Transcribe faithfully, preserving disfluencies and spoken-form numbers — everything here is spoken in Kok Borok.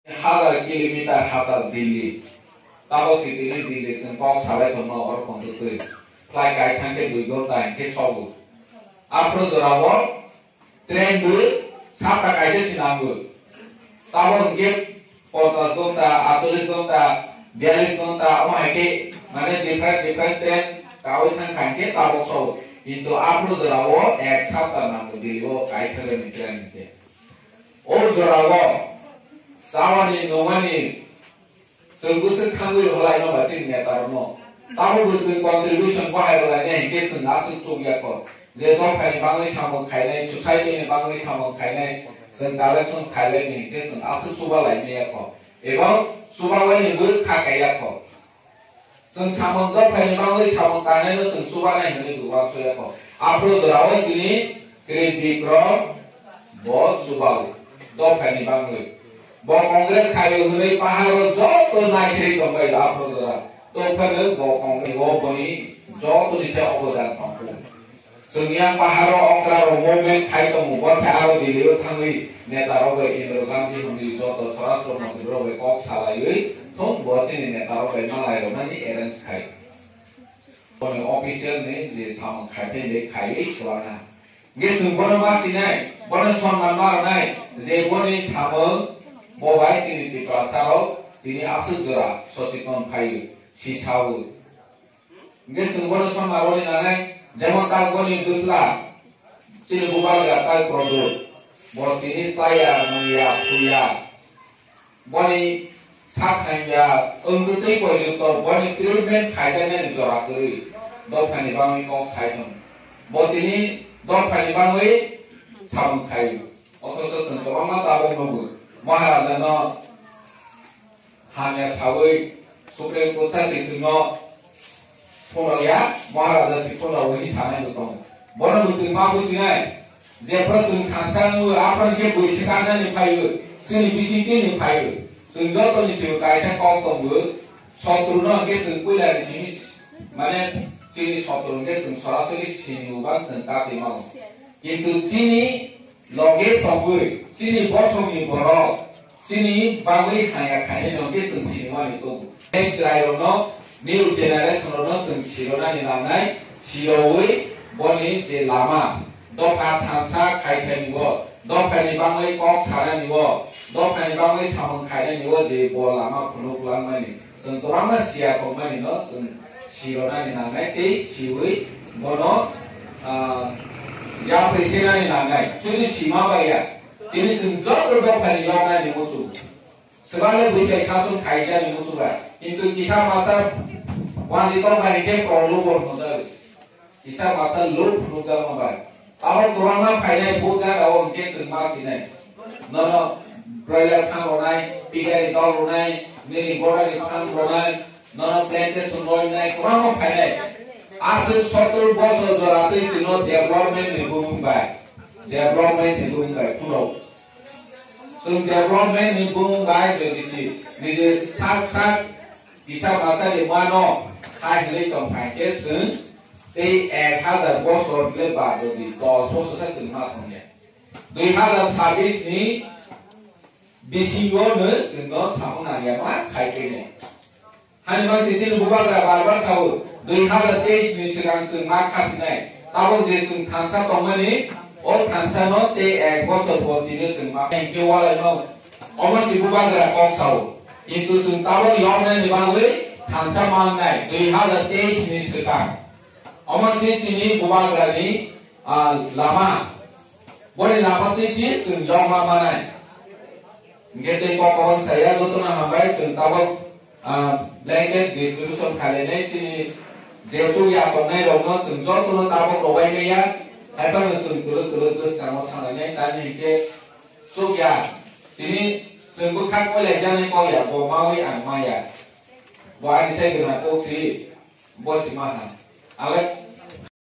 Hazar kilometer hachal Delhi. Tabok si tini Delhi chwng kok salai tongma oro kontwtwi. Flight kai thangkhe dui ghonta hinkhe sobo. Aphuru jorao train bo sapta kaisa se nango. Tabok hinkhe ponchash ghonta, aitchollish ghonta, biyallish ghonta, omo hai khe mane different different train kaui thang kha hinkhe tabok sobo. Kintu aphuru jorao ek sapta nango Delhi o kai thangkhe train hinkhe. O jorao chawani nungmani chwng bwswk thangwi rwlaino ba chini neta rokno. Tamo bo chwng contribution bahai rwlainai hinkhe chwng aswk chukya kho. Je dophani bangwi samung khainai, society ni bangwi samung khainai, chwng collection khailaini hinkhe chwng aswk chuba laimaya kho. Ebong chubabaini bo kha kaiya kho. Chwng samung dophaini bangwi samung tangnaino chwng chubanai hwnwi bo uansukya kho. Aphuru jorao chini Tripura bo chubao dophaini bangwi. Bo Congress khaio hwnwi paharo joto naisiri tongbai aphuru jora. Tophano bo Congress o boni jotoni se obodan tongkhu. Chwngya paharo okra rok movement khai tongo, bo khe aro Delhi o thangwi neta rok bai Indira Gandhi hwnwi joto swarashtra montri rok bai kok salaiwi thung, bo chini neta rok bai malai rok nani arrange khai. Boni official ni je samung khai phai le khaiwi swlana. Ge chwng bono ma sinai, bono sonman ma rwnai, je boni samung bo bai chini Tiprasa rok tini aswk jora sochikon khai si sawi. Hingke chwng bono songma rwni nanai, jemon tak boni bwsla, chini bubagra tak Pradyot, bo tini chaya, nungya, thuya, boni sak hamya, wngwi twi porjonto boni treatment khaijaknani jora kwrwi, dophani bangwi kok sai tong. Bo tini dophani bangwi samung khai. Othocho chwng kwbangma tabuk nugo. Maharaja no hamya sawi Supreme Court sa se chwngno phunukya, Maharaja se phunukwi sanai bo tongo. Bono bo chwng ma businai, jephru chwng thansa wngwi, aphuru khe bui swkang nani phaiwi, chwngni bisingtwi ni phaiwi. Chwng jotoni simi kaisa kok tongo, sotru no hwnkhe chwng puila ni simi, mane chini sotru hwnkhe chwng sorasori sini ubang chwng ta twi mano. Kintu chini loge tongwi chini bosongni borok chini bagwi hamya khainai no khe chwng sinimani tongo. Tei chwrairokno, new generation rokno chwng sironani nangnai, sirowi boni je lama, dopha thansa khaithani o, dophani bagwi kok sanani o, dophani bagwi samung khainani o je bo lama phunuk langmani. Chwng kwbangma siya tongmani no chwng sironani nangnai tei siwi bono, ah, yapri senani nangnai. Chwngno sima baiya. Tini chwng joto dophani yoknani muchung. Swbangno bui bai sason khaijani muchunga. Kintu kisa masa wanji tongmani khe prolobon hwnjago. Kisa masa luk phunukjakma bai. Abo kwbangma phainai bo jaga o hwnkhe chwng ma sinai. Nono broiler farm rwnai, piggery dog rwnai, nini gotani farm rwnai, nono plantation rwnai, kwbangma phainai. Aswk sottor bosor jora twi chwngno development ni bumung bai, development ni bumung bai phunuk. Chwng development ni bumung bai jodi si nije sak sak kisa masa ni mano khai hinwi tong phai khe chwng tei ek hazar bosor le ba jodi dos bosor sa chwng ma thangya. Dui hazar sabis ni bisingo no chwngno samung nangya ma khai khe ne. Hani mangsi chini bubagra bar bar sao, dui hazar teis ni swkang chwng ma khasinai. Tabuk je chwng thansa tongmani, o thansa no tei ek bosor por tini chwng ma khe walai no. Omo si bubagra kok sao. Kintu chwng tabuk yoknani bagwi thansa mangnai, dui hazar teis ni swkang. Omo si chini bubagra ni, ah, lama. Boni lama twi si chwng yokma manai. Hingke tei kok kaham saya jotono hambai chwng tabuk, ah, blanket distribution khainai chini je chukya tongnai rokno chwng jotono tabuk robai maya. Haiphano chwng kwrwk kwrwk bwskango thangnai tani hingke chukya. Tini chwng bwkhak koilai janai kokya bo mawi ang maya. Bo ani sai gwnang kok si bo si maha. Ale